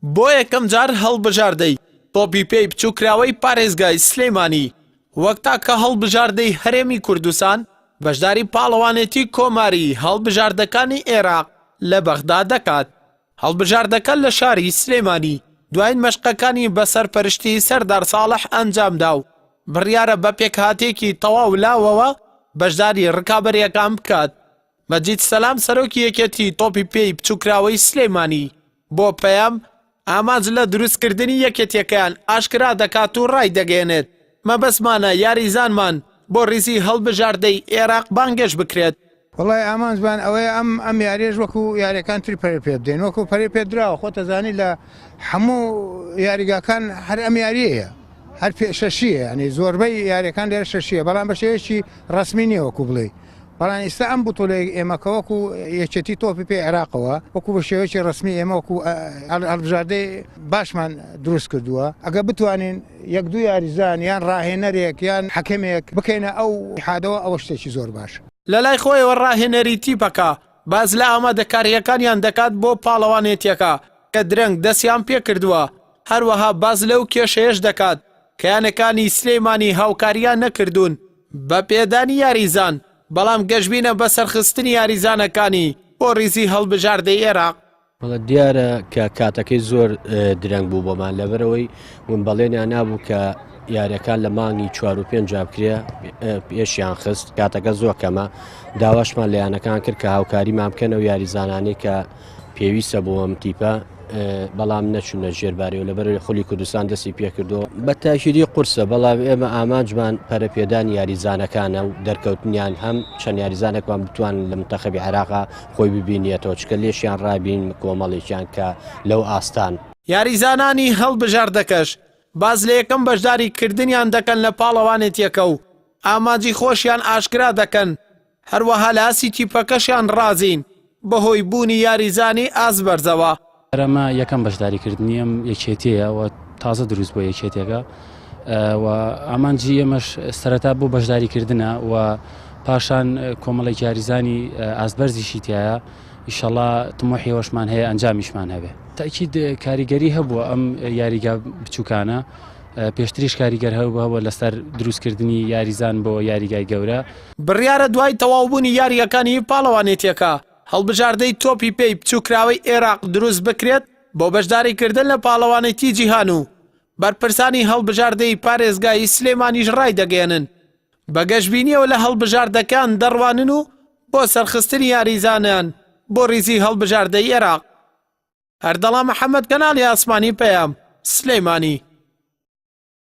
بۆ یەکەمجار هەڵبژاردەی تۆپی پێی بچووکراوەی پارێزگای سلێمانی وەک تاکە هەڵبژاردەی هەرێمی کوردستان بەشداری پاڵەوانێتی کۆماری هەڵبژاردەکانی عێراق لە بەغدا دەکات. هەڵبژاردەکە لە شاری سلێمانی دواین مەشقەکانی بە سەرپەرشتی سەردار ساڵح ئەنجامدا و بڕیارە بە پێکهاتەیەکی تەواو لاوەوە بەشداری ڕکابەرییەکان بکات. مەجید سەلام سەرۆکی یەکێتی تۆپی پێی بچووکراوەی سلێمانی بۆ پەیام ئامانج لە دروستکردنی یەکێتیەکەیان ئاشکرا دەکات و ڕایدەگەیەنێت، مەبەستمانە یاریزانمان بۆ ڕیزی هەڵبژاردەی ئێراق بانگێشت بکرێت. وەڵای ئامانجمان ئەوەیە ئەم ئەم یاریەش وەکو یاریەکان تری پەرە پێ بدەین وەکو پەرەی پێ دراوە خۆت ئەزانی لە هەموو یاریگاکان هەر ئەم یاریەیە هەر پێ شەشیە ینی زۆربەی یاریەکان لێرە شەشیە بەڵام بە شێوەیەکی ڕەسمی نییە وەکو بڵێ بەڵام ئیستا ئەم بتوڵەی ئێمە کە وەکو یەکێتی تۆپی پێی عێراقەوە وەکو بە شێوەیەکی ڕەسمی ئێمە وەکو هەڵبژاردەی باشمان دروست کردووە ئەگە بتوانین یەک دوو یاریزان یان ڕاهێنەرێک یان حەکەمێک بکەینە ئەو ئیتحادەوە ئەوە شتێکی زۆر باشە. لەلای خۆیەوە ڕاهێنەری تیپەکە باس لە ئامادەکارییەکانیان دەکات بۆ پاڵەوانێتیەکە کە درەنگ دەستیان پێکردووە، هەروەها باس لەو کێشەیەش دەکات کە یانەکانی سلێمانی هاوکارییان نەکردوون بە پێدانی یاریزان، بەڵام گەشبینە بە سەرخستنی یاریزانەکانی بۆ ریزی هەڵبژاردەی عێراق. بەڵێ دیارە کە کاتەکەی زۆر درەنگ بوو بۆمان لەبەرەوەی من بەڵێنیان نابوو کە یاریەکان لە مانگی چوار و پێنج بکرێ پێشیان خست کاتەکە زۆر کەمە داواشمان لە یانەکان کرد کە هاوکاریمان بکەن و یاریزانانی کە پێویستە بۆ ئەم تیپە بەڵام نەچوونە ژێربارەوە لەبەرەوەی خولی کوردستان دەستی پێکردو بە تاکیدی قورسە بەڵام ئێمە ئامانجمان پەرەپێدان یاریزانەکانە و دەرکەوتنیان هەم چەند یاریزانێکمان بتوانن لە منتەخەبی عێراقا خۆی ببینێتەوە چکە لێشیان ڕابین کۆمەڵێکیان کە لەو ئاستان. یاریزانانی هەڵبژاردەکەش باس لە یەکەم بەشداری کردنیان دەکەن لە پاڵەوانێتیەکە و ئامانجی خۆشیان ئاشکرا دەکەن، هەروەها لە ئاستی تیپەکەشیان ڕازین بەهۆی بوونی یاریزانی ئاست بەرزەوە. ئەمە یەکەم بەشداریکردنی ئەم یەکێتیەیە و تازە دروست بووە یەکێتیەکە و ئامانجی ئێمەش سەرەتا بۆ بەشداریکردنە و پاشان کۆمەڵێک یاریزانی ئاستبەرزیشی تایە ئیشەڵا تمۆحی ئەوەشمان هەیە ئەنجامیشمان هەبێ. تەئکید کاریگەری هەبووە ئەم یاریگا بچووکانە پێشتریش کاریگەر هەبووە لەسەر دروستکردنی یاریزان بۆ یاریگای گەورە. بڕیارە دوای تەواوبوونی یارییەکانی پاڵەوانێتیەکە هەڵبژاردەی تۆپی پێی بچووکراوەی عێراق دروست بکرێت بۆ بەشداریکردن لە پاڵەوانێتی جیهان و بەرپرسانی هەڵبژاردەی پارێزگای سلێمانیش ڕایدەگەیەنن بە گەشبینیەوە لە هەڵبژاردەکان دەڕوانن و بۆ سەرخستنی یاریزانان بۆ ریزی هەڵبژاردەی عێراق. ئەردەڵان محەمەد کەناڵی ئاسمانی پەیام، سلێمانی.